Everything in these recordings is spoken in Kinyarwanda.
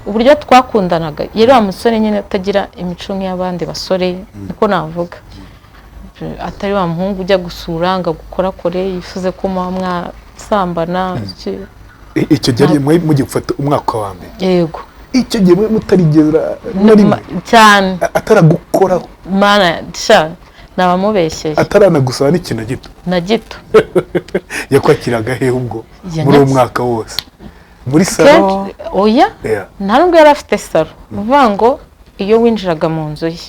Uburyo twakundanaga, yari wa musore nyine utagira imico nk'iy'abandi basore, niko navuga, atari wa muhungu ujya gusura ngo agukorakore, yifuze ko muba mwasambana. Icyo gihe mwe mugiye gufata umwaka wa mbere? Yego. Icyo gihe mwe mutarigera na rimwe? Cyane. Ataragukoraho? Mana sha, nabamubeshyeye. Ataranagusaba n'ikintu gito? Na gito. Yakwakiraga hehe ubwo muri uwo mwaka wose? Muri salo? Oya. Nta nubwo yari afite salo. Ni ukuvuga ngo iyo winjiraga mu nzu ye,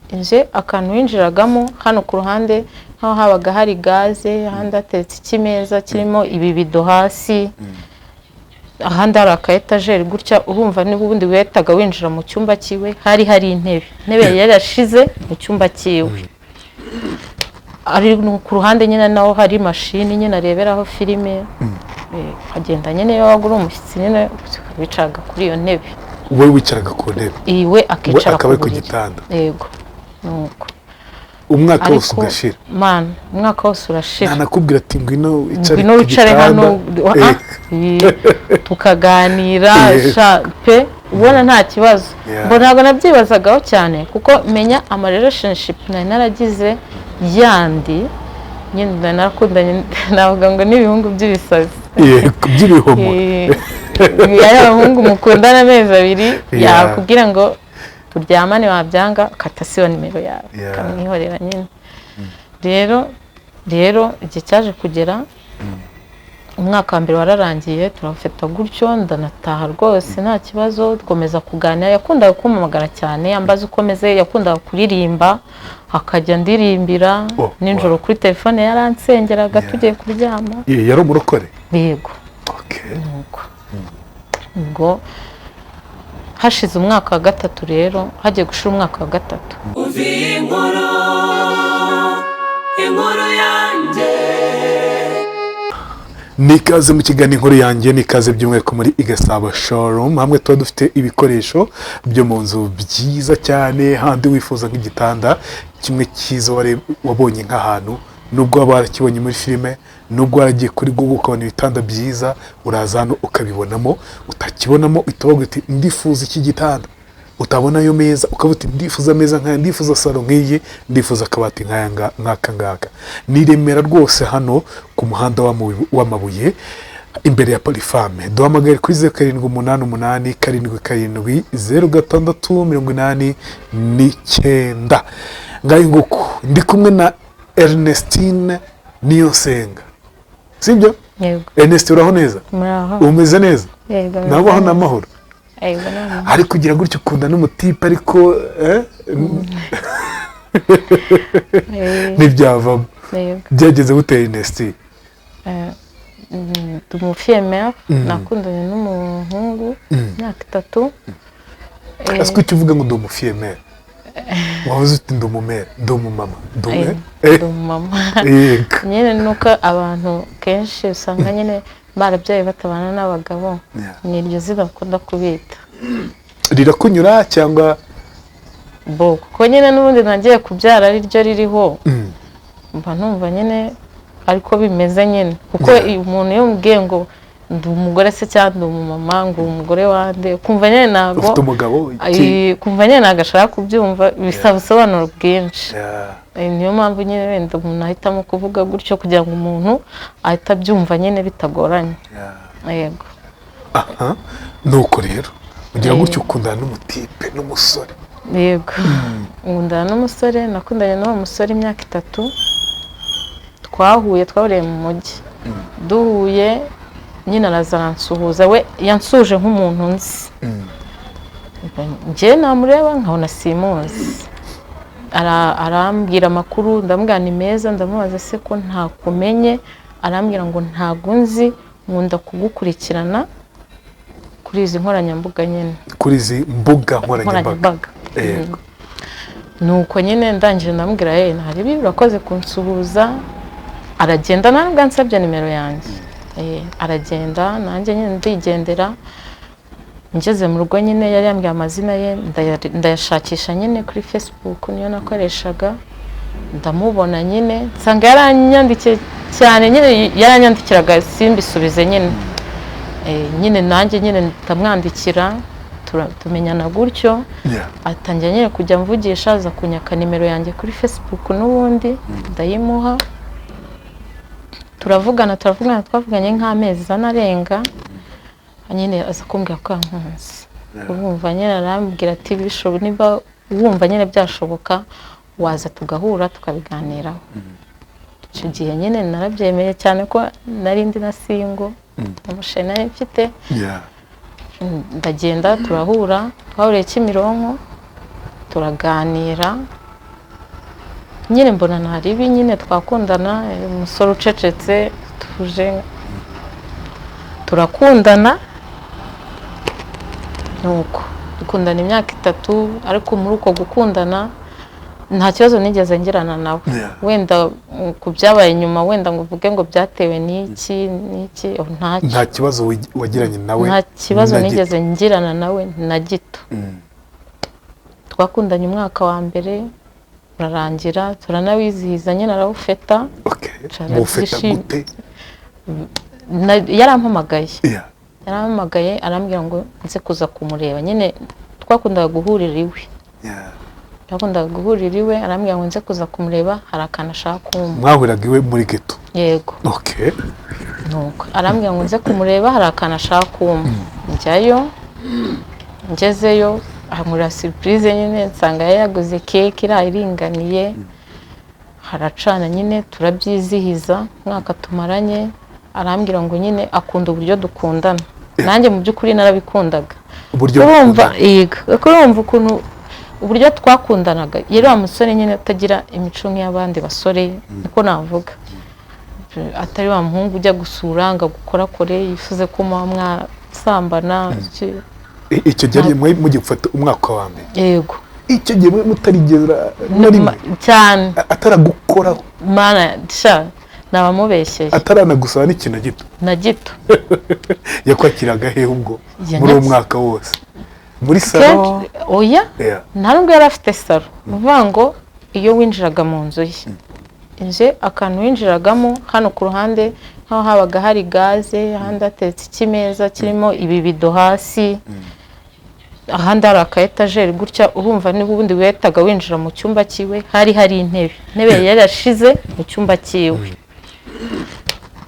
inzu ye, akantu winjiragamo hano ku ruhande, nk'aho habaga hari gaze, ahandi hateretse ikimeza kirimo ibibido hasi, ahandi hari aka etajeri gutya. Urumva niba ubundi wahitaga winjira mu cyumba cyiwe, hari intebe, intebe yari yarashize mu cyumba cyiwe, ari ku ruhande nyine naho hari mashini nyine areberaho filime. Ukagenda nyine, iyo wabaga uri umushyitsi nyine wicaraga kuri iyo ntebe. Wowe wicaraga ku ntebe? Iwe akicara akaba ari ku buriri. gitanda. Yego, nuko. Umwaka wose Ariko ugashira? Man, umwaka wose urashira. Ntanakubwira ati: "Ngwino wicare "Ngwino ku wicare gitanda"? hano." Tukaganira. Sha pe, ubona nta kibazo. Mbona ntabwo nabyibazagaho cyane, kuko menya ama relationship nari naragize yandi nyine, nari narakundanye, navuga ngo n'ibihungu by'ibisazi. Yego, by'ibihomo. Ari abahungu mukundana amezi 2, yakubwira ngo turyamane, wabyanga akata siba nimero yawe, akamwihorera nyine. Rero igihe cyaje kugera, umwaka wa mbere wararangiye, turafata gutyo, ndanataha rwose nta kibazo. Dukomeza kuganira, yakundaga kumpamagara cyane ambaza uko meze, yakundaga kuririmba, akajya ndirimbira nijoro kuri telefone, yaransengeraga tugiye kuryama. Yari umurokore? Yego. Nuko ubwo hashize umwaka wa gatatu rero, hagiye gushira umwaka wa gatatu. Umva iyi nkuru, inkuru yanjye. Nikaze mu kiganiro Inkuru Yanjye, nikaze by'umwihariko muri Igasabo Showroom, hamwe tuba dufite ibikoresho byo mu nzu byiza cyane, handi wifuza nk'igitanda kimwe cyiza wabonye nk'ahantu, nubwo waba warakibonye muri filime, nubwo waragiye kuri Google ukabona ibitanda byiza, uraza hano ukabibonamo. Utakibonamo uhita uvuga uti: "Ndifuza iki gitanda." Utabona ayo meza ukavuga uti: "Ndifuza ameza nk'aya, ndifuza salo nk'iyi, ndifuza akabati nk'aya nk'aka ngaka." Ni i Remera rwose, hano ku muhanda w'amabuye, imbere ya Polifame. Duhamagare kuri 0788770689. Ngayo nguku, ndi kumwe na Ernestine Niyonsenga, sibyo? Yego. Ernest, uraho neza? Muraho. Umeze neza? Yego. Nabaho n'amahoro? Yego, ni amahoro. Ariko kugira gutyo ukunda n'umutipe, ariko ntibyavamo? Yego. Byageze gute, Ernestine? Ndi umufille-mère, nakundanye n'umuhungu imyaka 3. Ese kuki uvuga ngo ndi umufille-mère? Wavuze uti ndi umumère, ndi umumama, ndi Ndi umumama. Nyine nuko abantu kenshi usanga nyine barabyaye batabana n'abagabo, ni iryo zina bakunda kubita. Rirakunyura cyangwa? Bo kuko nyine n'ubundi nagiye kubyara ari ryo ririho, mba numva nyine ariko bimeze nyine, kuko iyo umuntu iyo umubwiye ngo ndi umugore se cyangwa ndi umumama, ngo umugore wande, kumva nyine ntabwo Ufite umugabo Kumva nyine ntabwo ashaka kubyumva, bisaba ubusobanuro bwinshi. Niyo mpamvu nyine wenda umuntu ahitamo kuvuga gutyo, kugira ngo umuntu ahite abyumva nyine bitagoranye. Yego. Aha, nuko rero ugira gutyo ukundana n'umutipe, n'umusore? Yego, nkundana n'umusore, nakundanye n'uwo musore imyaka 3. Twahuye, twahuriye mu mujyi, duhuye nyine araza aransuhuza, we yansuje nk'umuntu nzi, njye namureba nkabona simuzi. Arambwira amakuru, ndamubwira ni meza, ndamubaza se ko ntakumenye? Arambwira ngo ntago nzi, nkunda kugukurikirana kuri izi nkoranyambuga nyine. Kuri izi mbuga nkoranyambaga. Nkoranyambaga. Nuko nyine ndangije ndamubwira: "Ye, ntaribi, urakoze kunsuhuza." Aragenda, ntabwo ansabye nimero yanjye. Aragenda, nanjye nyine ndigendera. Ngeze mu rugo nyine yari yambwiye amazina ye, ndayashakisha nyine kuri Facebook, niyo nakoreshaga, ndamubona nyine, nsanga yaranyandikiye cyane nyine, yaranyandikiraga simbisubize nyine. Nyine nanjye nyine ndamwandikira. Tumenyana gutyo. Atangira nyine kujya mvugisha, aza kunyaka nimero yanjye kuri Facebook n'ubundi ndayimuha, turavugana turavugana, twavuganye nk'amezi anarenga nyine, aza kumbwira ko yankunze. Urumva nyine arambwira ati niba wumva nyine byashoboka waza tugahura tukabiganiraho. Icyo gihe nyine narabyemeye cyane ko nari ndi na single, umushinga nari mfite. Ndagenda turahura, twahuriye Kimironko turaganira nyine, mbona nta ribi nyine twakundana, umusore ucecetse tuje turakundana. Nuko dukundana imyaka 3, ariko muri uko gukundana nta kibazo nigeze ngirana nawe. Wenda ku byabaye nyuma, wenda ngo uvuge ngo byatewe n'iki n'iki, oh, ntacyo. Nta kibazo wagiranye nawe? Nta kibazo na gito. nigeze ngirana nawe na gito. Twakundanye umwaka wa mbere urarangira, turanawizihiza nyine, arawufeta. Cara Mufeta byishimo. gute? Yarampamagaye. Yarampamagaye arambwira ngo nze kuza kumureba nyine, twakundaga guhurira iwe. Twakundaga guhurira iwe, arambwira ngo nze kuza kumureba, hari akantu ashaka kumpa. Mwahuriraga iwe muri ghetto? Yego. Nuko arambwira ngo nze kumureba, hari akantu ashaka kumpa. Njyayo, ngezeyo ankorera surprise nyine, nsanga yari yaguze keke iriya iringaniye, haracana nyine turabyizihiza umwaka tumaranye. Arambwira ngo nyine akunda uburyo dukundana, nanjye mu by'ukuri narabikundaga. Uburyo Urumva mukundana. Yego, kuko urumva ukuntu uburyo twakundanaga, yari wa musore nyine utagira imico nk'iy'abandi basore, niko navuga, atari wa muhungu ujya gusura ngo agukorakore yifuze ko muba mwasambana. Icyo gihe mwe mugiye gufata umwaka wa mbere? Yego. Icyo gihe mwe mutarigera na rimwe? Cyane. Ataragukoraho? Mana sha, nabamubeshyeye. Ataranagusaba n'ikintu na gito? Na gito. Yakwakiraga hehe ubwo muri uwo mwaka wose? Muri salon? Oya. Nta nubwo yari afite salon. Ni ukuvuga ngo iyo winjiraga mu nzu ye, inzu ye, akantu winjiragamo hano ku ruhande nk'aho habaga hari gaze, ahandi hateretse ikimeza kirimo ibibido hasi, ahandi hari aka etajeri gutya. Urumva n'ubundi wahitaga winjira mu cyumba cyiwe, hari hari intebe, intebe yari yarashize mu cyumba cyiwe,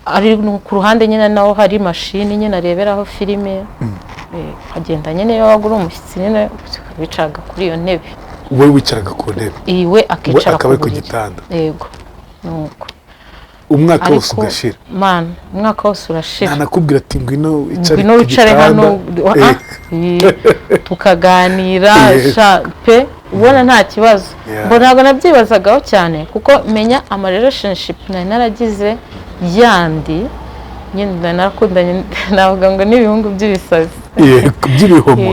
ari ku ruhande nyine naho hari mashini nyine areberaho filime. Ukagenda nyine, iyo wabaga uri umushyitsi nyine wicaraga kuri iyo ntebe. Wowe wicaraga ku ntebe? Iwe We akicara akaba ari ku ku buriri. gitanda? Yego, nuko. Umwaka wose Ariko ugashira? Man, umwaka wose urashira. Ntanakubwira ati ngwino wicare Ngwino ku wicare gitanda? hano, tukaganira. Sha pe, ubona nta kibazo. Ngo ntabwo nabyibazagaho cyane, kuko menya ama relationship nari naragize yandi nyine, nari narakundanye navuga ngo n'ibihungu by'ibisazi. Yego, by'ibihomo.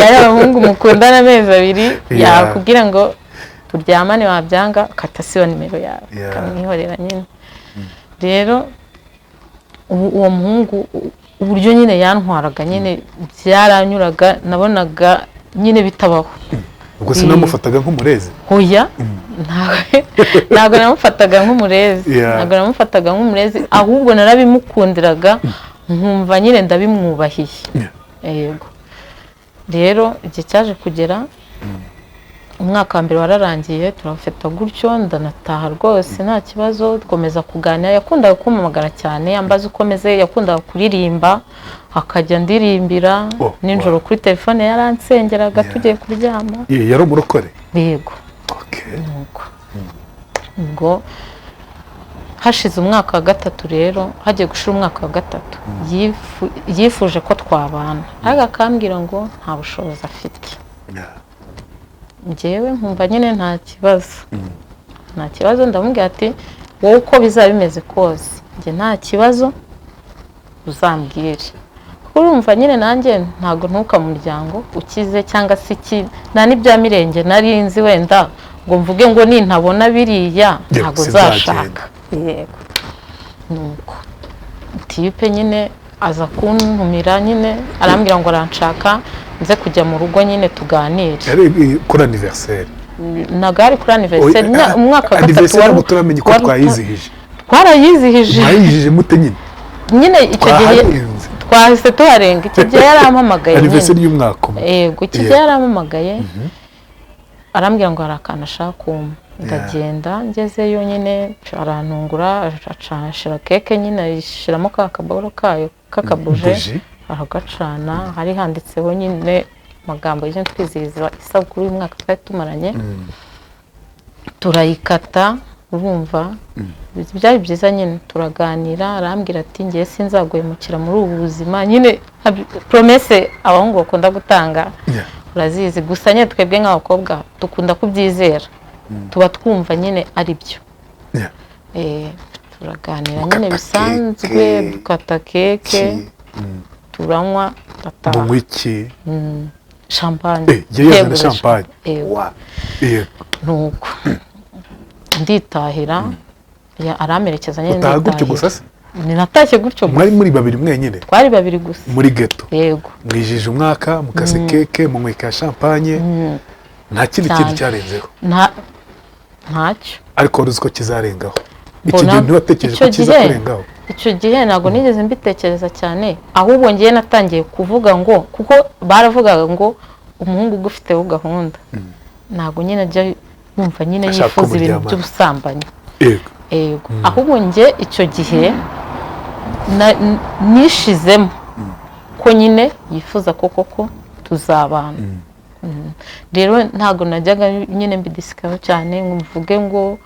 Yari abahungu mukundana amezi 2, yakubwira ngo turyamane, wabyanga akata siba nimero yawe, akamwihorera nyine. Rero uwo muhungu uburyo nyine yantwaraga nyine byaranyuraga, nabonaga nyine bitabaho. Ubwo sinamufataga nk'umurezi? Hoya, ntabwo namufataga nk'umurezi. Ntabwo namufataga nk'umurezi, ahubwo narabimukundiraga, nkumva nyine ndabimwubahiye. Yego. Rero igihe cyaje kugera, umwaka wa mbere wararangiye, turawufata gutyo, ndanataha rwose nta kibazo. Dukomeza kuganira, yakundaga kumpamagara cyane ambaza uko meze, yakundaga kuririmba akajya ndirimbira nijoro kuri telefone, yaransengeraga tugiye kuryama. Yari umurokore? Yego. Nuko ubwo hashize umwaka wa gatatu rero, hagiye gushira umwaka wa gatatu, yifuje ko twabana, ariko akambwira ngo nta bushobozi afite. Njyewe nkumva nyine nta kibazo, nta kibazo. Ndamubwira ati wowe uko bizaba bimeze kose njye nta kibazo, uzambwire. Kuko urumva nyine nanjye ntabwo ntuka mu muryango ukize cyangwa se iki, nta n'ibya mirenge nari nzi wenda ngo mvuge ngo nintabona biriya ntabwo Sinzagenda. nzashaka. Yego. Nuko tipe nyine aza kuntumira nyine, arambwira ngo aranshaka nze kujya mu rugo nyine tuganire. Yari kuri anniversaire? Ntabwo ari kuri anniversaire. Umwaka wa gatatu Anniversaire ntabwo turamenya uko twayizihije. Twarayizihije. Mwayizihije mute nyine? Nyine icyo gihe Twaharenze. Twahise tuharenga. Icyo gihe yarampamagaye. Anniversaire y'umwaka umwe. Yego, icyo gihe yarampamagaye arambwira ngo hari akantu ashaka kumpa. Ndagenda, ngezeyo nyine arantungura, ashira keke nyine, ayishyiramo ka kaboro kayo k'akabuje, aragacana, hari handitseho nyine amagambo yo twizihiza isabukuru y'umwaka twari tumaranye. Turayikata, urumva byari byiza nyine, turaganira, arambwira ati ngiye sinzaguhemukira muri ubu buzima nyine. Promesse abahungu bakunda gutanga urazizi, gusa nyine twebwe nk'abakobwa dukunda kubyizera, tuba twumva nyine ari byo. Turaganira nyine bisanzwe, dukata keke, turanywa, ndataha. Munywa iki? Champagne. Yari champagne. Nuko nditahira, aramerekeza nyine nditahira. Gutyo gusa se? Natashye gutyo gusa. Mwari muri babiri mwenyine? Twari babiri gusa. Muri ghetto. Yego. Mwijije umwaka, mukase keke, munywa ka champagne. Nta kindi kintu cyarenzeho. Ntacyo. Ariko wari uzi ko kizarengaho. Icyo gihe ntiwatekereje ko kizakurengaho? Icyo gihe ntabwo nigeze mbitekereza cyane, ahubwo ngiye natangiye kuvuga ngo, kuko baravugaga ngo umuhungu ugufiteho gahunda ntabwo nyine ajya yumva nyine yifuza ibintu by'ubusambanyi. Yego. Yego. Ahubwo nge icyo gihe nishizemo ko nyine yifuza ko koko tuzabana. Rero ntabwo najyaga nyine mbidisikaho cyane ngo mvuge ngo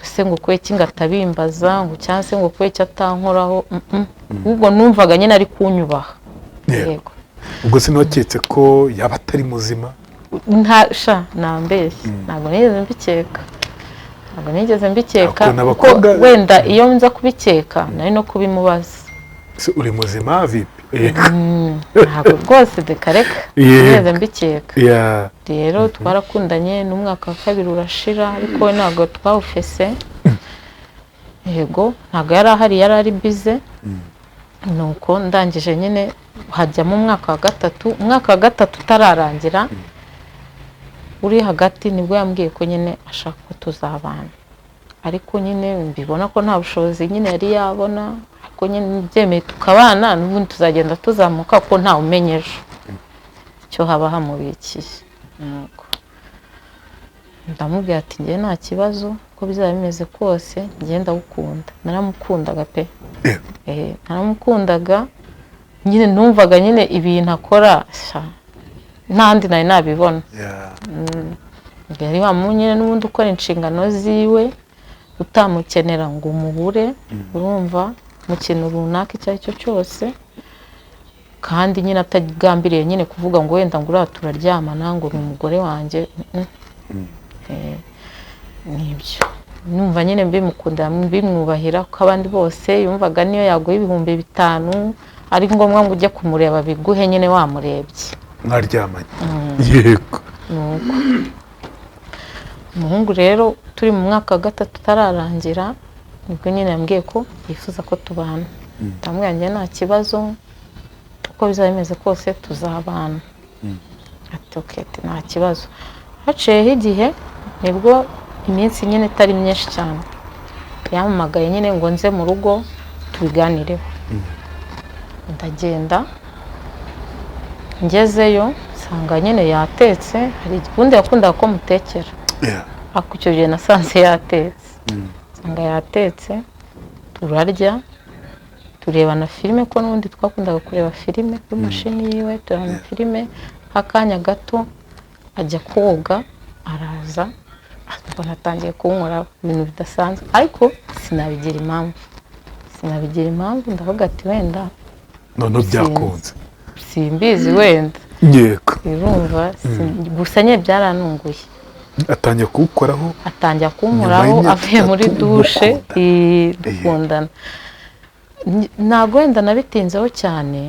se ngo kuki ngatabimbaza ngo cyangwa se ngo kuki atankoraho, ubwo numvaga nyine ari kunyubaha. Yego. Ubwo sinaketse ko yaba atari muzima? Nta sha nambeshye, ntabwo nigeze mbikeka. Ntabwo nigeze mbikeka kuko wenda iyo nza kubikeka nari no kubimubaza. Se uri muzima vipi? Ntabwo rwose dekareka nigeze mbikeka. Rero twarakundanye n'umwaka wa kabiri urashira, ariko ntabwo twawufese. Yego, ntabwo yari ahari, yari ari bize. Nuko ndangije nyine hajyamo umwaka wa gatatu. Umwaka wa gatatu utararangira uri hagati nibwo yambwiye ko nyine ashaka ko tuzabana, ariko nyine mbibona ko nta bushobozi nyine yari yabona, ariko nyine byemeye tukabana n'ubundi tuzagenda tuzamuka ko nta umenye ejo icyo haba hamubikiye. Nuko ndamubwira ati ngiye nta kibazo, ko bizaba bimeze kose ngiye ndagukunda. Naramukundaga pe. Naramukundaga nyine, numvaga nyine ibintu akora ntandi nari nabibona. Yari wa nyine n'ubundi ukora inshingano ziwe, utamukenera ngo umubure, urumva mu kintu runaka icyo ari cyo cyose, kandi nyine atagambiriye nyine kuvuga ngo wenda ngo uriya turaryamana ngo ni umugore wanjye. Nibyo numva nyine mbimukunda, mbimwubahira, kuko abandi bose yumvaga niyo yaguha 5000 ari ngombwa ngo ujye kumureba biguhe nyine wamurebye mwaryamanye. Yego. Nuko umuhungu rero turi mu mwaka wa gatatu utararangira nibwo nyine yambwiye ko yifuza ko tubana. Ndamubwira njye nta kibazo, uko bizaba bimeze kose tuzabana. Ati okay, nta kibazo. Haciyeho igihe nibwo iminsi nyine itari myinshi cyane yampamagaye nyine ngo nze mu rugo tubiganireho. Ndagenda, ngezeyo nsanga nyine yatetse, hari ubundi yakundaga ko mutekera, ariko icyo gihe nasanze yatetse, nsanga yatetse, turarya, tureba na filime, ko n'ubundi twakundaga kureba filime kuri mashini yiwe, tureba na filime akanya gato ajya koga, araza mbona atangiye kunkora ibintu bidasanzwe, ariko sinabigira impamvu, ndavuga ati wenda none byakunze simbizi wenda. Yego. Urumva gusa nyine byaranunguye. Atangiye kugukoraho? Atangiye kunkoraho avuye muri dushe, dukundana. Ntabwo wenda nabitinzeho cyane,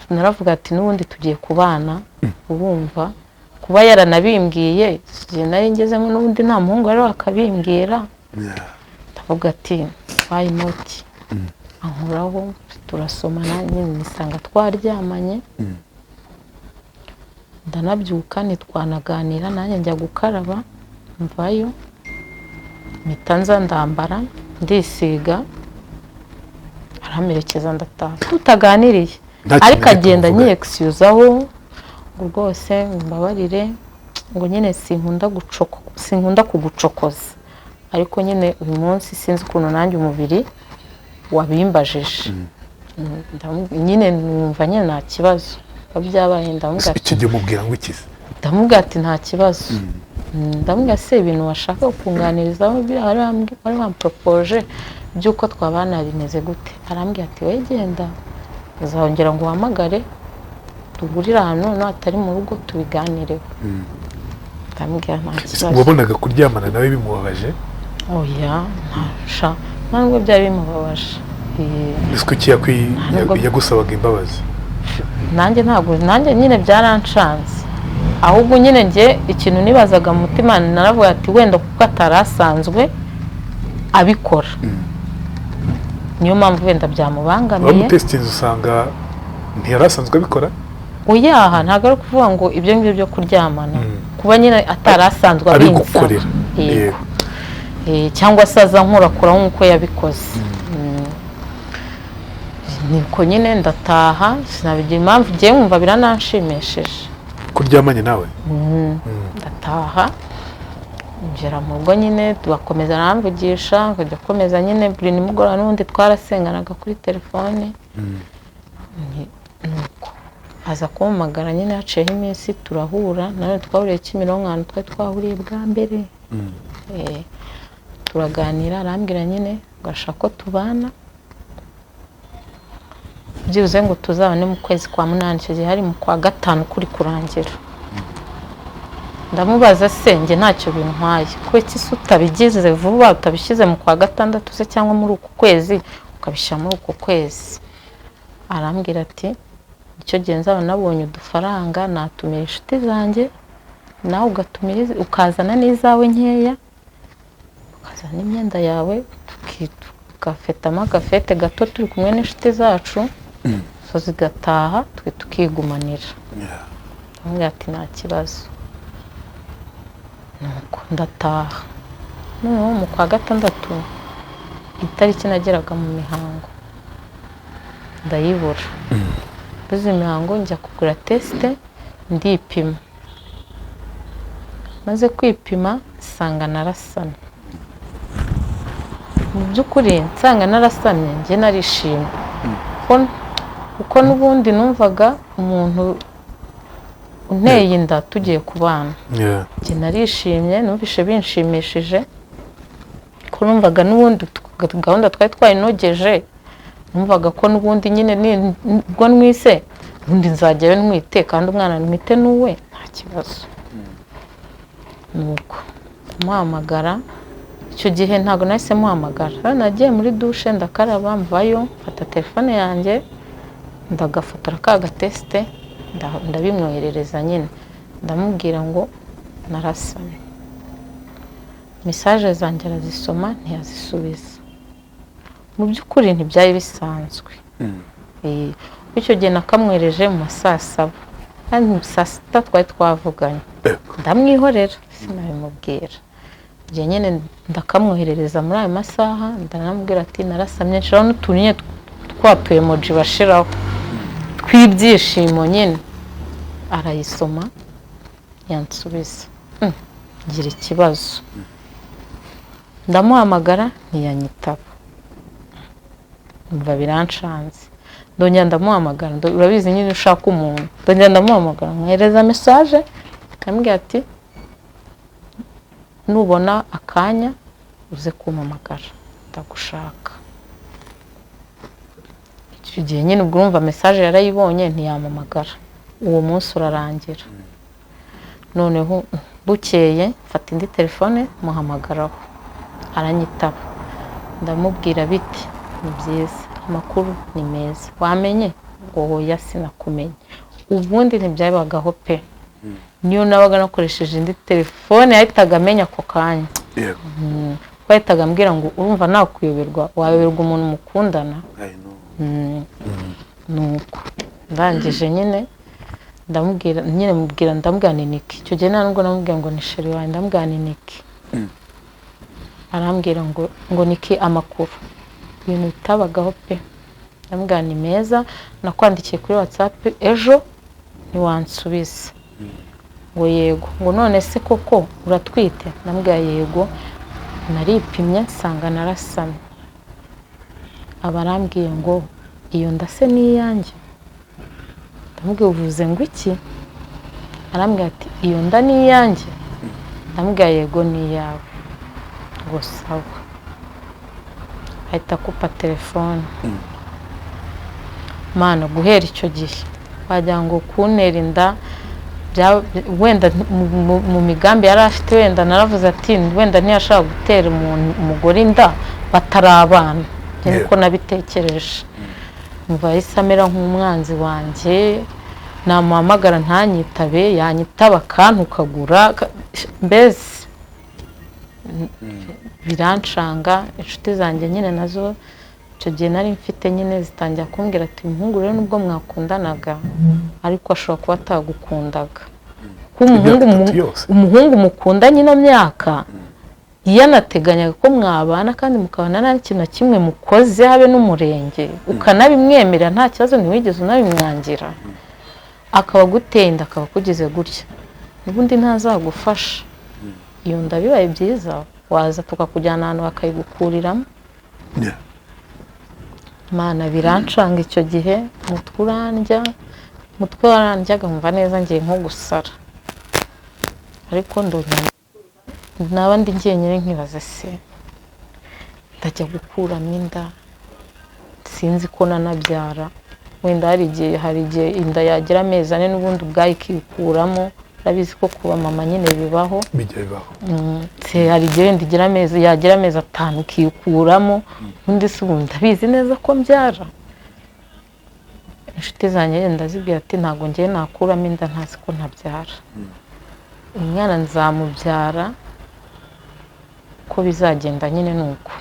naravuga ati n'ubundi tugiye kubana, urumva kuba yaranabimbwiye igihe nari ngezemo n'ubundi nta muhungu wari wakabimbwira. Ndavuga ati why not? Ankoraho turasomana nyine nisanga twaryamanye. Ndanabyuka ntitwanaganira, nanjye njya gukaraba mvayo, mpita nza ndambara ndisiga, Aramerekeza ndataha tutaganiriye, Nta kintu ariko na gito agenda muvuga. Nyiyexcusaho ngo rwose ngo mbabarire, ngo nyine sinkunda kugucokoza, ariko nyine uyu munsi sinzi ukuntu nanjye umubiri wabimbajije. Nyine numva nyine nta kibazo biba byabaye. Ndamubwira ati Icyo gihe umubwira ngo ikize? Ndamubwira ati nta kibazo. Ndamubwira se ibintu washaka kunganirizaho biriya wari wamporopoje by'uko twabana bimeze gute? Arambwira ati we genda, uzongera ngo uhamagare duhurire ahantu noneho atari mu rugo tubiganireho. Ndamubwira nta kibazo. Wabonaga kuryamana nawe bimubabaje? Oya, ntasha, nta nubwo byari bimubabaje. Ese kuki yagusabaga imbabazi? Nanjye ntabwo, nanjye nyine byarancanze. Ahubwo nyine njye ikintu nibazaga mu mutima, naravuga ati wenda kuko atari asanzwe abikora, niyo mpamvu wenda byamubangamiye. Wamutesitinze usanga ntiyari asanzwe abikora? Oyaha, ntabwo ari ukuvuga ngo ibyo ngibyo byo kuryamana, kuba nyine atari asanzwe abinsaba. Abigukorera. Yego. Yego. Cyangwa se aza nkurakuraho nk'uko yabikoze. Niko nyine ndataha, sinabigira impamvu, ngiye nkumva birananshimishije. Kuryamanye nawe? Ndataha, ngera mu rugo nyine tugakomeza, aramvugisha, nkajya akomeza nyine buri nimugoroba, n'ubundi twarasenganaga kuri telefone. Nuko aza kumpamagara nyine haciyeho iminsi, turahura nanone, twahuriye Kimironko ahantu twari twahuriye bwa mbere. Turaganira, arambwira nyine ngo ashaka ko tubana byibuze ngo tuzabane mu kwezi kwa 8, icyo gihe hari mu kwa 5 kuri kurangira. Ndamubaza se njye ntacyo bintwaye, kuki se utabigize vuba, utabishyize mu kwa 6 se cyangwa muri uku kwezi, ukabishyira muri uku kwezi? Arambwira ati icyo gihe nzaba nabonye udufaranga, natumira inshuti zanjye, nawe ugatumira ukazana n'izawe nkeya, ukazana imyenda yawe, tugafetamo agafete gato turi kumwe n'inshuti zacu, zo zigataha, twe tukigumanira. Ndamubwira ati nta kibazo. Nuko ndataha. Noneho mu kwa 6 itariki nageraga mu mihango ndayibura. Mbuze imihango, njya kugura test ndipima. Maze kwipima nsanga narasamye. Mu by'ukuri nsanga narasamye, njye narishimye kuko n'ubundi numvaga umuntu unteye inda tugiye kubana. Njye narishimye, numvishe binshimishije ko numvaga n'ubundi gahunda twari twayinogeje, numvaga ko n'ubundi nyine nubwo nwise ubundi nzajyayo ntwite, kandi umwana ntwite n'uwe, nta kibazo. Nuko kumuhamagara icyo gihe ntabwo nahise muhamagara. Rero nagiye muri douche ndakaraba, mvayo mfata telefone yanjye, ndagafotora ka gatest, ndabimwoherereza nyine, ndamubwira ngo narasamye. Message zanjye arazisoma ntiyazisubiza. Mu by'ukuri ntibyari bisanzwe. Icyo gihe nakamwereje mu ma saa 7, kandi mu saa 6 twari twavuganye. Ndamwihorera sinabimubwira. Igihe nyine ndakamwoherereza muri ayo masaha, ndanamubwira ati narasamye, nshiraho n'utuntu nyine twa tu emoji bashiraho tw'ibyishimo nyine. Arayisoma yansubiza. Ngira ikibazo, ndamuhamagara ntiyanyitaba, numva biranshanze. Ndongera ndamuhamagara, urabizi nyine ushaka umuntu, ndongera ndamuhamagara, mwohereza message, ndamubwira ati nubona akanya uze kumpamagara, ndagushaka. Icyo gihe nyine ubwo urumva message yarayibonye, ntiyampamagara. Uwo munsi urarangira. Noneho bukeye mfata indi telefone muhamagaraho, aranyitaba. Ndamubwira biti ni byiza, amakuru ni meza, wamenye? Ngo hoya, sinakumenye. Ubundi ntibyabagaho pe, niyo nabaga nakoresheje indi telefone yahitaga amenya ako kanya. Kuko yahitaga ambwira ngo urumva nakuyoberwa, wayoberwa umuntu mukundana? I know. Nuko ndangije nyine ndamubwira nyine, mubwira, ndamubwira ni Niki. Icyo gihe nta nubwo namubwira ngo ni chéri wanjye, ndamubwira ni Niki. Arambwira ngo Niki amakuru, ibintu bitabagaho pe. Ndamubwira ni meza, nakwandikiye kuri WhatsApp ejo ntiwansubiza. Ngo yego. Ngo none se koko uratwite? Ndamubwira yego, naripimye nsanga narasamye. Aba arambwiye ngo iyo nda se ni iyanjye? Ndamubwira uvuze ngo iki? Arambwira ati iyo nda ni iyanjye? Ndamubwira yego ni iyawe. Ngo sawa. Ahita akupa telefone. Mana, guhera icyo gihe wagira ngo kuntera inda wenda mu migambi yari afite, wenda naravuze ati wenda ntiyashaka gutera umugore inda batarabana, niko nabitekereje. Mva yahise amera nk'umwanzi wanjye, namuhamagara ntanyitabe, yanyitaba akantukagura, mbese birancanga. Inshuti zanjye nyine nazo icyo gihe nari mfite nyine zitangira kumbwira ati umuhungu rero nubwo mwakundanaga ariko ashobora kuba atagukundaga. Umuhungu mukundanye ino myaka yanateganyaga ko mwabana kandi mukabana nta kintu na kimwe mukoze, habe n'umurenge ukanabimwemera nta kibazo, ntiwigeze unabimwangira, akaba agutenda akaba akugize gutya, n'ubundi ntazagufasha. Iyo nda bibaye byiza waza tukakujyana ahantu bakayigukuriramo. Mana, birancanga icyo gihe, umutwe urandya, umutwe warandyaga nkumva neza ngiye nko gusara, ariko ndongera naba ndi njyenyine nkibaza se ndajya gukuramo inda, sinzi ko nanabyara, wenda hari igihe inda yagira amezi 4 n'ubundi ubwayo ikikuramo. Urabizi ko kuba mama nyine bibaho, bijya bibaho. Hari igihe wenda igira amezi, yagira amezi 5 ukikuramo, ubundi se ubu ndabizi neza ko mbyara. Inshuti zanjye ndazibwira ati ntabwo ngiye nakuramo inda ntazi ko ntabyara, umwana nzamubyara ko bizagenda nyine nuko.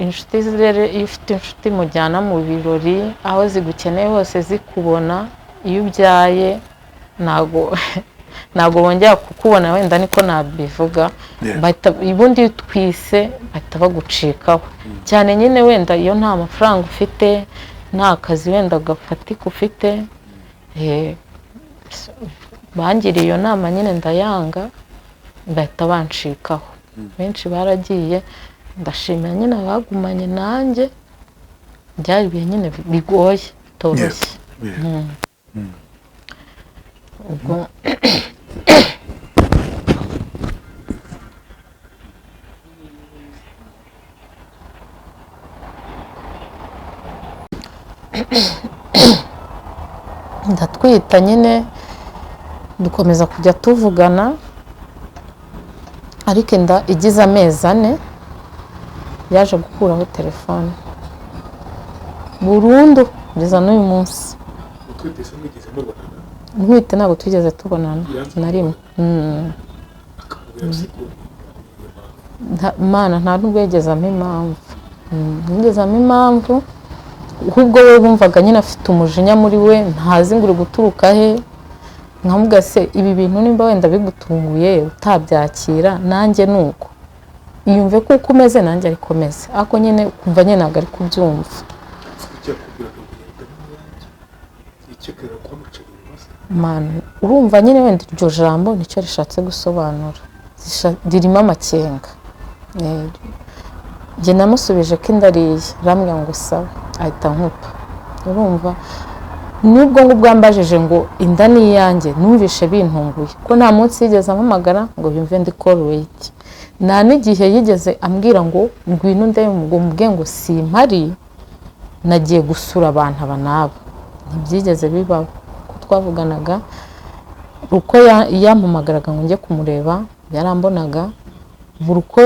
Inshuti rero iyo ufite inshuti mujyana mu birori aho zigukeneye hose zikubona, iyo ubyaye ntabwo bongera kukubona, wenda niko nabivuga, ubundi iyo utwise bahita bagucikaho cyane nyine. Wenda iyo nta mafaranga ufite, nta kazi wenda gafatika ufite, bangiriye iyo nama nyine ndayanga, bahita bancikaho. Benshi baragiye, ndashimira nyine abagumanye nanjye, byari ibihe nyine bigoye bitoroshye. Ubwo ndatwita nyine, dukomeza kujya tuvugana, ariko inda igize amezi 4 yaje gukuraho telefone burundu kugeza n'uyu munsi. Ntwite ntabwo twigeze tubonana na rimwe. Mana, nta nubwo yigeze ampa impamvu, yigeze ampa impamvu, ahubwo we bumvaga nyine afite umujinya muri we, ntazi ngo uri guturuka he. Nkamuga se ibi bintu nimba wenda bigutunguye utabyakira, nanjye nuko iyumve ko uko umeze nanjye ariko meze, ariko nyine ukumva nyine ntabwo ari kubyumva. Mana, urumva nyine wenda iryo jambo nicyo rishatse gusobanura, ririmo amakenga. Njye namusubije ko inda ariye, arambwira ngo sawa, ahita nkupa. Urumva nubwo ngo bwambajije ngo inda ni iyanjye, numvishe bintunguye ko nta munsi yigeze ampamagara ngo yumve ndi call wait, nta n'igihe yigeze ambwira ngo ngwino ndebe ngo mubwiye ngo simpari nagiye gusura abantu aba n'aba, ntibyigeze bibaho. Ko twavuganaga uko yampamagaraga ngo njye kumureba yarambonaga, buri uko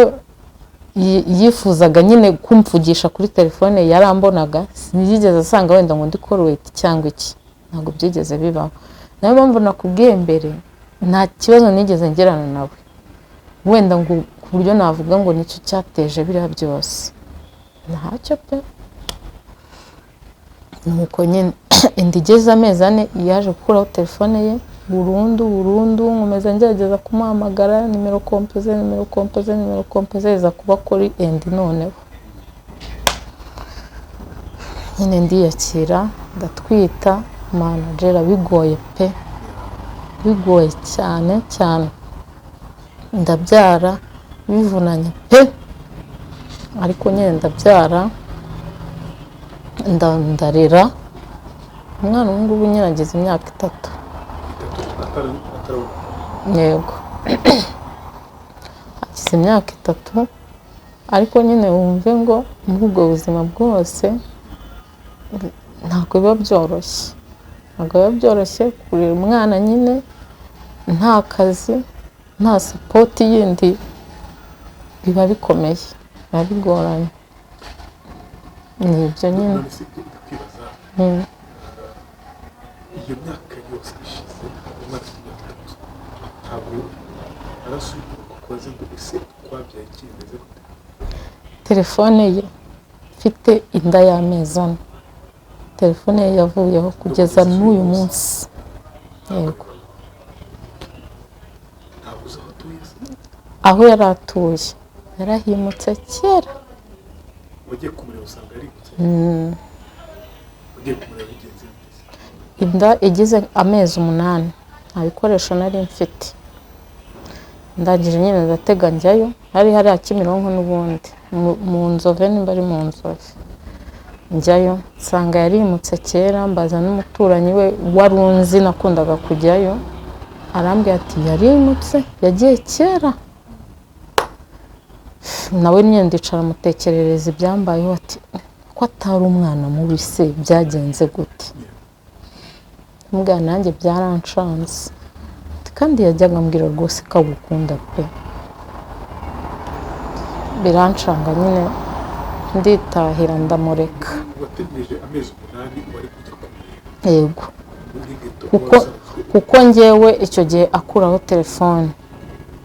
yifuzaga nyine kumvugisha kuri telefone yarambonaga, sinigeze asanga wenda ngo ndi call wait cyangwa iki, ntabwo byigeze bibaho. Niyo mpamvu nakubwiye mbere nta kibazo nigeze ngirana nawe wenda ngo ku buryo navuga ngo nicyo cyateje biriya byose, ntacyo pe. Nuko nyine inda igeze amezi 4 yaje gukuraho telefone ye burundu burundu, nkomeza ngerageza kumuhamagara nimero kompoze nimero kompoze nimero kompoze, iza kuba kuri endi noneho. Nyine ndiyakira, ndatwita managera, bigoye pe, bigoye cyane cyane, ndabyara bivunanye pe, ariko nyine ndabyara, ndarera umwana. Ubu ngubu nyine ageze imyaka 3. 3 atarabona? Yego, agize imyaka 3, ariko nyine wumve ngo muri ubwo buzima bwose ntabwo biba byoroshye, ntabwo biba byoroshye kurera umwana nyine nta kazi, nta support yindi, biba bikomeye, biba bigoranye, ni ibyo nyine. None se ndakwibaza, iyo myaka yose ishize, umwana afite imyaka 3, ntabwo arasubira kukubaza ngo ese twabyaye iki, bimeze gute? Telefone ye, mfite inda y'amezi 4, telefone ye yavuyeho kugeza n'uyu munsi, yego. Ntabwo uzi aho atuye se? Aho yari atuye yarahimutse kera. Wagiye kumureba usanga yarimutse? Wagiye kumureba bigenze bite? Inda igize amezi 8, nta bikoresho nari mfite, ndangije nyine ndatega njyayo, hari hariya Kimironko n'ubundi mu Nzove, nimba ari mu Nzove, njyayo nsanga yarimutse kera. Mbaza n'umuturanyi we wari unzi nakundaga kujyayo, arambwira ati yarimutse, yagiye kera. Nawe nyine ndicara mutekerereza ibyambayeho, ati ko atari umwana mubi se byagenze gute? Mbwa nanjye byaranshanze. Ati, kandi yajyaga ambwira rwose ko agukunda pe. Birancanga nyine, nditahira ndamureka. Wategereje amezi 8 wari kujya kumureba? Yego. Muri geto? Kuko kuko njyewe icyo gihe akuraho telefone,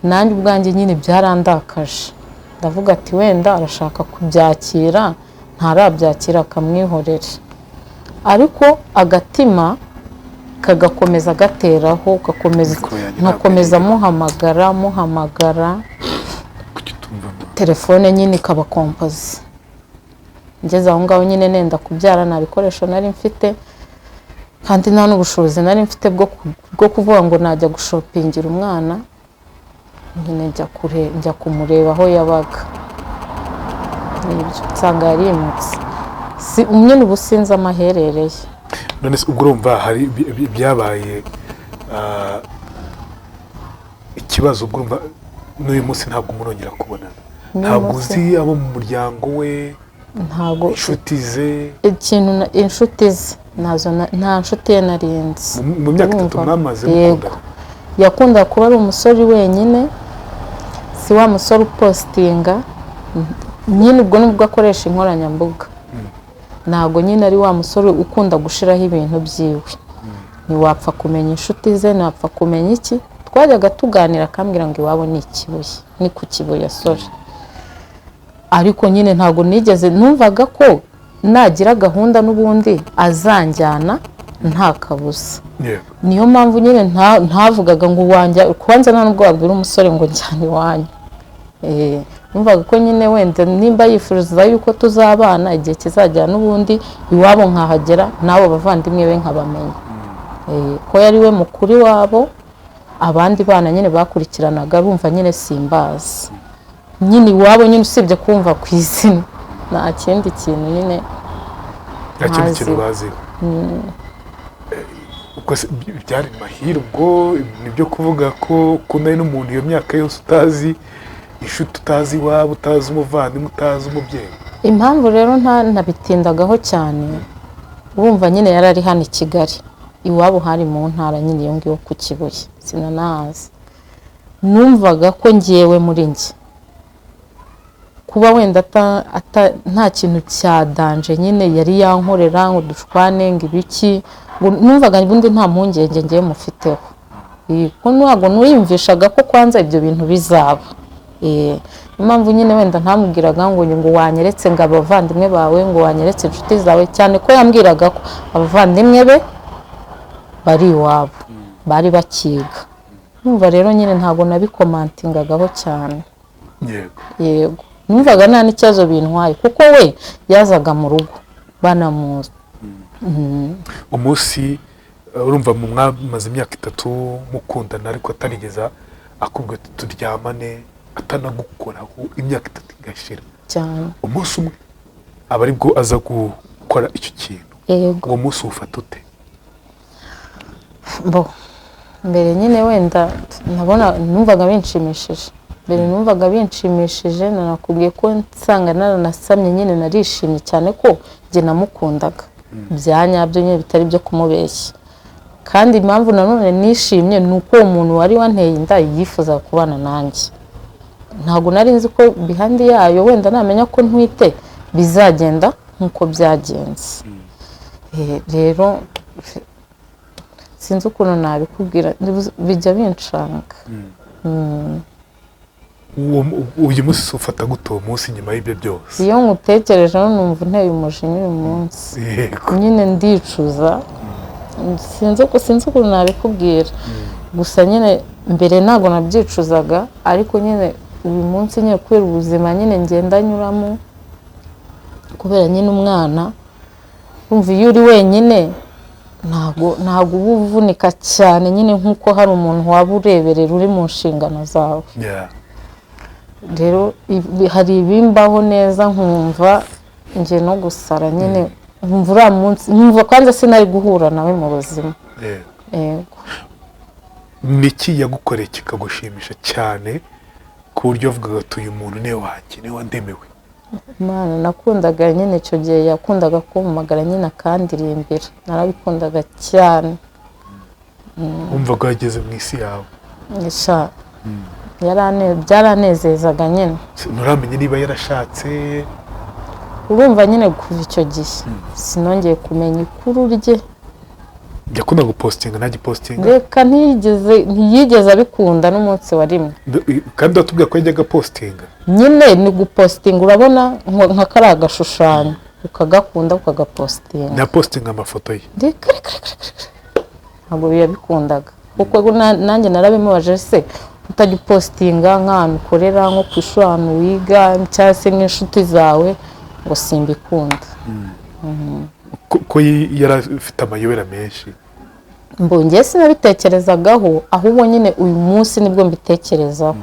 nanjye ubwanjye nyine byarandakaje, ndavuga ati wenda arashaka kubyakira, ntarabyakira akamwihorera, ariko agatima kagakomeza gateraho, gakomeza Mikoro yanjye ntabwo nkakomeza yari- muhamagara, muhamagara. Kuki utumva mama? Telefone nyine ikaba composé. Ngeze aho ngaho nyine nenda kubyara, nta bikoresho nari mfite kandi nta n'ubushobozi nari mfite bwo kuvuga ngo najya gushopingira umwana. Nyine njya kure, njya kumureba aho yabaga, nibyo nsanga yarimutse. Si nyine ubu sinzi amaherereye. None se ubwo urumva hari byabaye ikibazo, ubwo urumva n'uyu munsi ntabwo murongera kubonana? N'uyu Ntabwo munsi- uzi abo mu muryango we? Ntabwo. Inshuti ze? Ikintu inshuti ze ntazo, nta nshuti ye nari nzi. Mu myaka 3 Urumva? mwamaze Yego. mukundana? Yakundaga kuba ari umusore wenyine, si wa musore upositinga nyine, ubwo nubwo akoresha inkoranyambuga, ntabwo nyine ari wa musore ukunda gushiraho ibintu byiwe. Ntiwapfa kumenya inshuti ze, ntiwapfa kumenya iki. Twajyaga tuganira akambwira ngo iwabo ni Ikibuye, ni ku Kibuye, sorry, ariko nyine ntabwo nigeze, numvaga ko nagira gahunda n'ubundi azanjyana nta kabuza. Niyo mpamvu nyine ntavugaga ngo wanjya kubanza, nta nubwo wabwira umusore ngo njyane iwanyu. Numvaga ko nyine wenda nimba yifuza yuko tuzabana, igihe kizagera n'ubundi iwabo nkahagera, n'abo bavandimwe be nkabamenya. Ko yari we mukuru iwabo, abandi bana nyine bakurikiranaga bumva nyine simbazi nyine iwabo nyine, usibye kumva ku izina, nta kindi kintu nyine. Nta kindi Ntazi. kintu baziho. Ubwo se byari mahirwe, ubwo nibyo kuvuga ko ukundanye n'umuntu iyo myaka yose utazi inshuti, utazi iwabo, utazi umuvandimwe, utazi umubyeyi? Impamvu rero ntabitindagaho cyane, urumva nyine yari ari hano i Kigali, iwabo hari mu ntara nyine iyo ngiyo ku Kibuye, sinanahazi. Numvaga ko ngewe muri njye kuba wenda nta kintu cya danger nyine yari yankorera ngo dushwane ngo ibiki, ngo numvaga ubundi nta mpungenge ngewe mufiteho. Ko ntabwo nuyumvishaga ko kwanza ibyo bintu bizaba. Niyo mpamvu nyine wenda ntamubwiraga ngo wanyeretse ngo abavandimwe bawe, ngo wanyeretse inshuti zawe, cyane ko yambwiraga ko abavandimwe be bari iwabo, bari bakiga. Numva rero nyine ntabwo nabikomantingagaho cyane. Yego, numvaga nta n'ikibazo bintwaye kuko we yazaga mu rugo. Banamuzi. Umunsi urumva mu mwamaze imyaka 3 mukundana, ariko atarigeza akubwira ati turyamane, atanagukoraho, imyaka 3 igashira cyane. Umunsi umwe aba aribwo aza gukora icyo kintu. Yego. Uwo munsi uwufata ute? Bo mbere nyine wenda nabona numvaga binshimishije, mbere numvaga binshimishije, nanakubwiye ko nsanga naranasamye nyine, narishimye cyane ko njye namukundaga bya nyabyo nyine, bitari byo kumubeshya. Kandi impamvu nanone nishimye ni uko uwo muntu wari wanteye inda yifuzaga kubana nanjye. Ntabwo nari nzi ko behind yayo wenda namenya ko ntwite bizagenda nk'uko byagenze. Rero sinzi ukuntu nabikubwira, bijya bincanga. Uyu munsi ufata gute uwo munsi nyuma y'ibyo byose? Iyo nkutekerejeho numva unteye umujinya uyu munsi. Nyine ndicuza, sinzi ukuntu nabikubwira. Gusa nyine mbere ntabwo nabyicuzaga, ariko nyine uyu munsi nyine kubera ubuzima nyine ngenda nyuramo, kubera nyine umwana, urumva iyo uri wenyine ntabwo uba uvunika cyane nyine nk'uko hari umuntu waba ureberera uri mu nshingano zawe. Rero hari ibimbaho neza, nkumva njye no gusara nyine, nkumva uriya munsi, nkumva kwanza sinari guhura nawe mu buzima. Yego. Niki yagukoreye kikagushimisha cyane ku buryo wavugaga ati uyu muntu niwe wanjye, niwe wandemewe? Imana nakundaga nyine icyo gihe yakundaga kumpamagara nyine akandirimbira, narabikundaga cyane. Wumvaga wageze mu isi yawe? Sha, byaranezezaga nyine. Nturamenye niba yarashatse? Urumva nyine kuva icyo gihe sinongeye kumenya ikuru rye. Yakunda gupostinga, ntagipostinga? Reka, ntiyigeze abikunda n'umunsi wa rimwe. Kandi watubwira ko yajyaga postinga. Nyine ni gupostinga, urabona nka kariya gashushanyo ukagakunda ukagapostinga. Ntiyapostinga amafoto ye? Reka reka reka reka, ntabwo yabikundaga, kuko nanjye narabimubaje, se utajya upostinga nk'ahantu ukorera, nko ku ishuri ahantu wiga, cyangwa se nk'inshuti zawe, ngo simbikunda. Ko yari afite amayobera menshi. Mbongeye sinabitekerezagaho, ahubwo nyine uyu munsi nibwo mbitekerezaho.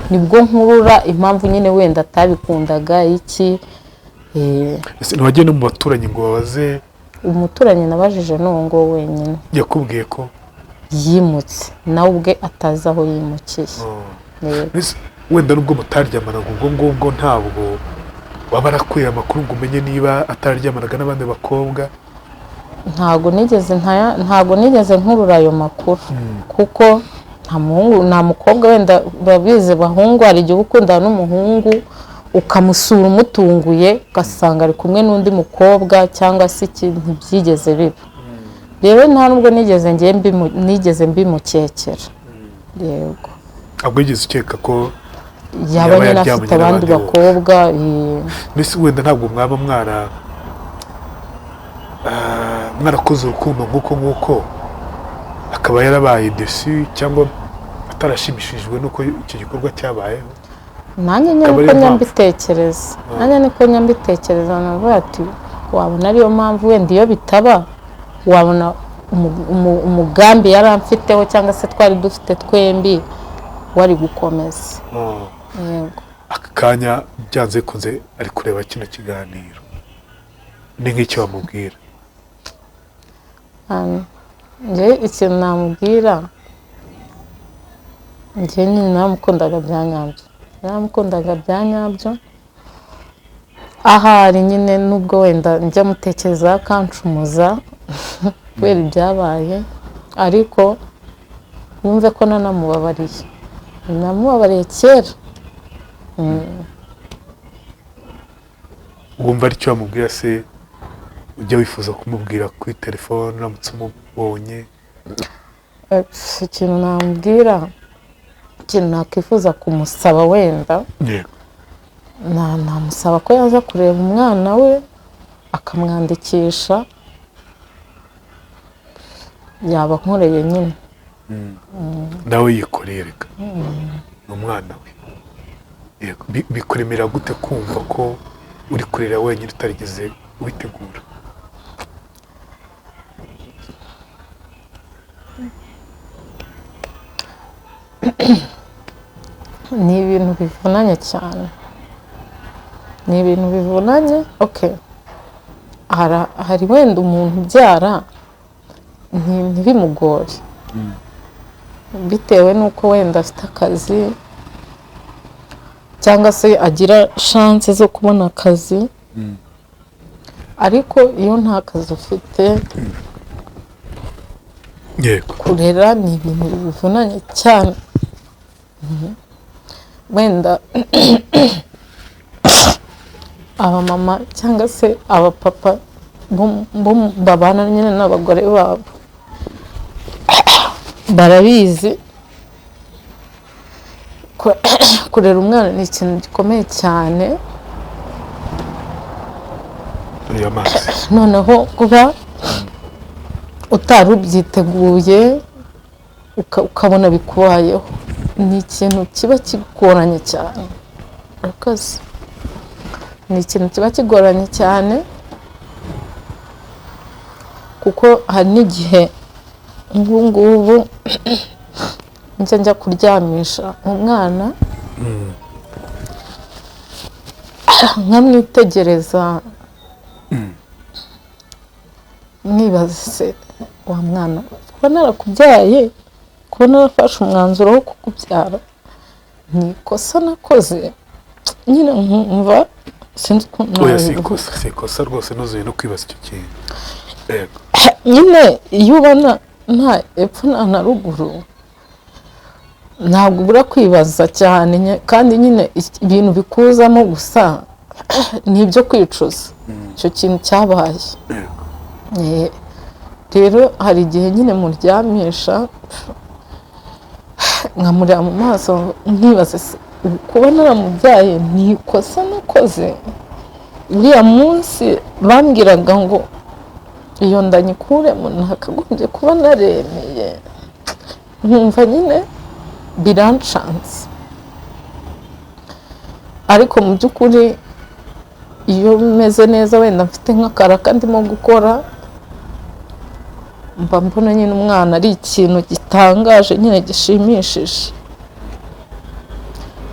Nibwo nkurura impamvu nyine wenda atabikundaga iki. Ese ntiwagiye no mu baturanyi ngo babaze? Umuturanyi nabajije ni uwo nguwo wenyine. Yakubwiye ko yimutse, nawe ubwe atazi aho yimukiye. Yego. Mbese wenda nubwo mutaryamanaga ubwo ngubwo, ntabwo waba arakuye amakuru ngo umenye niba atararyamanaga n'abandi bakobwa? Ntabwo nigeze nkurura ayo makuru, kuko nta muhungu nta mukobwa, wenda babizi bahungu, hari igihe uba ukundana n'umuhungu ukamusura umutunguye ugasanga ari kumwe n'undi mukobwa cyangwa se iki, ntibyigeze biba. Rero nta nubwo nigeze ngiye nigeze mbimukekera. Yego. Ntabwo wigeze ukeka ko yaba yaba nyine yaryamanye afite abandi n'abandi bo. bakobwa. Mbese wenda ntabwo mwaba mwarakoze urukundo nk'uko nk'uko akaba yarabaye déçu cyangwa atarashimishijwe n'uko icyo gikorwa cyabayeho? Nanjye nyine Akaba niko ariyo mpamvu. nyambitekereza, nanjye niko nyambitekereza, navuga ati wabona ariyo mpamvu, wenda iyo bitaba wabona umugambi yari amfiteho cyangwa se twari dufite twembi wari gukomeza. Yego. Aka kanya byanze bikunze ari kureba kino kiganiro, ni nk'icyo wamubwira? Njye ikintu namubwira, njye nyine naramukundaga bya nyabyo, naramukundaga bya nyabyo. Ahari nyine nubwo wenda njya mutekereza akancumuza kubera ibyabaye, ariko yumve ko nanamubabariye, namubabariye kera. Wumva aricyo wamubwira se ujya wifuza kumubwira kuri telefone uramutse umubonye? Ikintu namubwira, ikintu nakwifuza kumusaba wenda, namusaba ko yaza kureba umwana we akamwandikisha, yaba ankoreye nyine. Nawe yikoreye, reka ni umwana we. Yego. Bikuremera gute kumva ko uri kurera wenyine utarigeze Ubitegura. Ni ibintu bivunanye cyane, ni ibintu bivunanye. Okay, hari wenda umuntu ubyara ntibimugore bitewe n'uko wenda afite akazi cyangwa se agira chance zo kubona akazi, ariko iyo nta kazi ufite, kurera ni ibintu bivunanye cyane. Wenda abamama cyangwa se abapapa babana nyine n'abagore babo barabizi, kurera umwana ni ikintu gikomeye cyane. Noneho kuba utari ubyiteguye ukabona bikubayeho ni ikintu kiba kigoranye cyane. Urakoze. Ni ikintu kiba kigoranye cyane, kuko hari n'igihe nk'ubu njya kuryamisha umwana nkamwitegereza mwibaze, wa mwana kuba narakubyaye, kuba narafashe umwanzuro wo kukubyara ni ikosa nakoze nyine, nkumva sinzi ukuntu nabivuga. Si ikosa rwose, nuzuye no kwibaza icyo kintu. Nyine iyo ubona nta epfo nta na ruguru ntabwo ubura kwibaza cyane, kandi nyine ibintu bikuzamo gusa ni ibyo kwicuza icyo kintu cyabaye. Rero hari igihe nyine muryamisha nkamureba mu maso nkibaza, kuba naramubyaye ni ikosa nakoze? Uriya munsi bambwiraga ngo iyo nda nyikuremo nakagombye kuba naremeye, nkumva nyine birancanze. Ariko mu by'ukuri iyo meze neza wenda mfite nk'akaraka ndimo gukora, mba mbona nyine umwana ari ikintu gitangaje nyine gishimishije.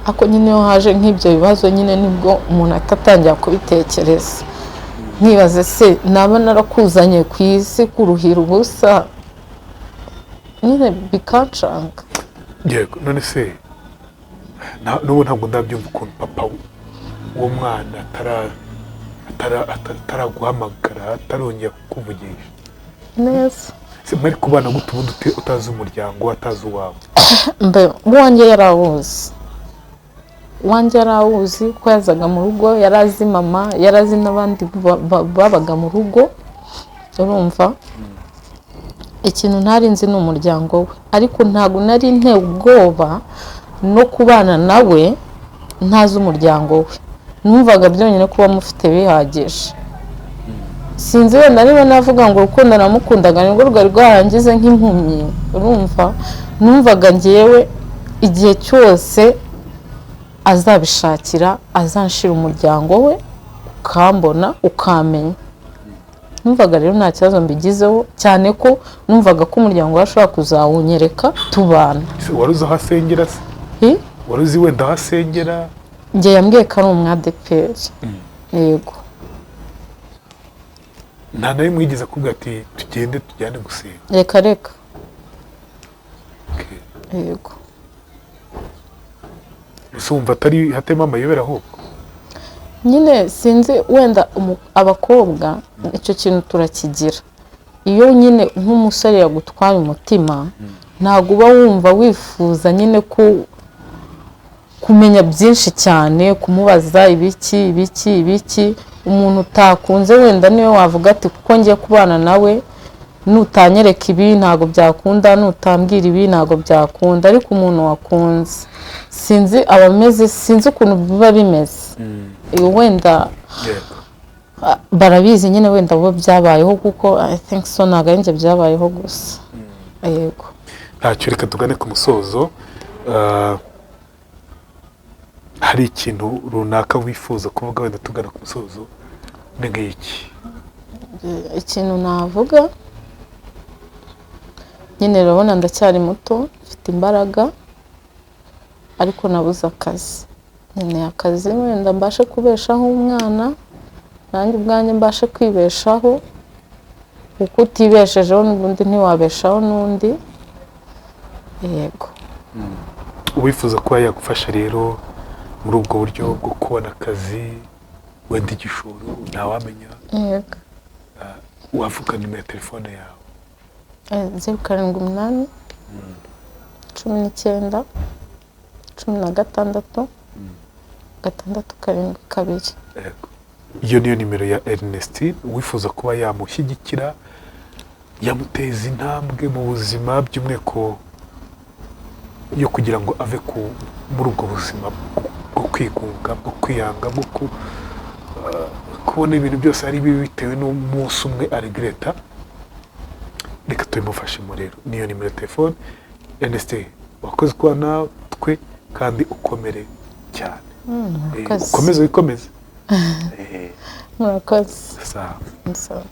Ariko nyine iyo haje nk'ibyo bibazo nyine nibwo umuntu atatangira kubitekereza, nkibaze se naba narakuzanye ku isi kuruhira ubusa, nyine bikancanga. Yego, none se n'ubu ntabwo ndabyumva ukuntu papa uwo mwana ataraguhamagara, atarongera kukuvugisha neza. Se mwari kubana gute ubundi utazi umuryango, atazi uwawe? Mbe uwanjye yarawuzi, uwanjye yarawuzi ko yazaga mu rugo, yarazi mama, yarazi n'abandi babaga mu rugo. Urumva ikintu ntari nzi ni umuryango we, ariko ntabwo nari ntewe ubwoba no kubana nawe ntazi umuryango we. Numvaga byonyine kuba mufite bihagije. Sinzi wenda niba navuga ngo urukundo namukundaga nibwo rwari rwarangize nk'impumyi. Urumva numvaga ngewe igihe cyose azabishakira azanshira umuryango we ukambona ukamenya. Numvaga rero nta kibazo mbigizeho, cyane ko numvaga ko umuryango we ashobora kuzawunyereka tubana. Wari uzi aho asengera se? Wari uzi wenda aho asengera? Njye yambwiye ko ari umwadeperi. Yego. Nta na rimwe yigeze akubwira ati tugende tujyane gusenga? Reka reka. Yego. Ese wumva atari hatema amayobera ahubwo? Nyine sinzi wenda abakobwa icyo kintu turakigira. Iyo nyine nk'umusore yagutwaye umutima ntabwo uba wumva wifuza nyine kumenya byinshi cyane, kumubaza ibiki ibiki ibiki. Umuntu utakunze wenda niwe wavuga ati kuko ngiye kubana nawe nutanyereka ibi ntabwo byakunda, nutambwira ibi ntabwo byakunda. Ariko umuntu wakunze sinzi abameze, sinzi ukuntu biba bimeze. Wenda barabizi nyine wenda bo byabayeho, kuko I think so ntabwo ari njye byabayeho gusa. Yego. Ntacyo, reka tugane ku musozo. Hari ikintu runaka wifuza kuvuga wenda tugana ku musozo? Ni nk'iki? Ikintu navuga nyine, urabona ndacyari muto, mfite imbaraga, ariko nabuze akazi. Nkeneye akazi wenda mbashe kubeshaho umwana, nanjye ubwanjye mbashe kwibeshaho, kuko utibeshejeho n'ubundi ntiwabeshaho n'undi. Yego. Uwifuza kuba yagufasha rero muri ubwo buryo bwo kubona akazi, wenda igishoro, ntawamenya, Yego. wavuga nimero ya telefone yawe? 078 19 16 672. Yego. Iyo niyo nimero ya Ernestine. Uwifuza kuba yamushyigikira, yamuteza intambwe mu buzima, by'umwihariko yo kugira ngo ave muri ubwo buzima bwo kwigunga, bwo kwiyanga, bwo kubona ibintu byose ari bibi bitewe n'umunsi umwe aregreta, reka tubimufashemo. Rero niyo nimero ya telefone. Ernestine, wakoze kuba natwe kandi ukomere cyane. Murakoze. Ukomeze wikomeze. Murakoze. Sawa. Sawa.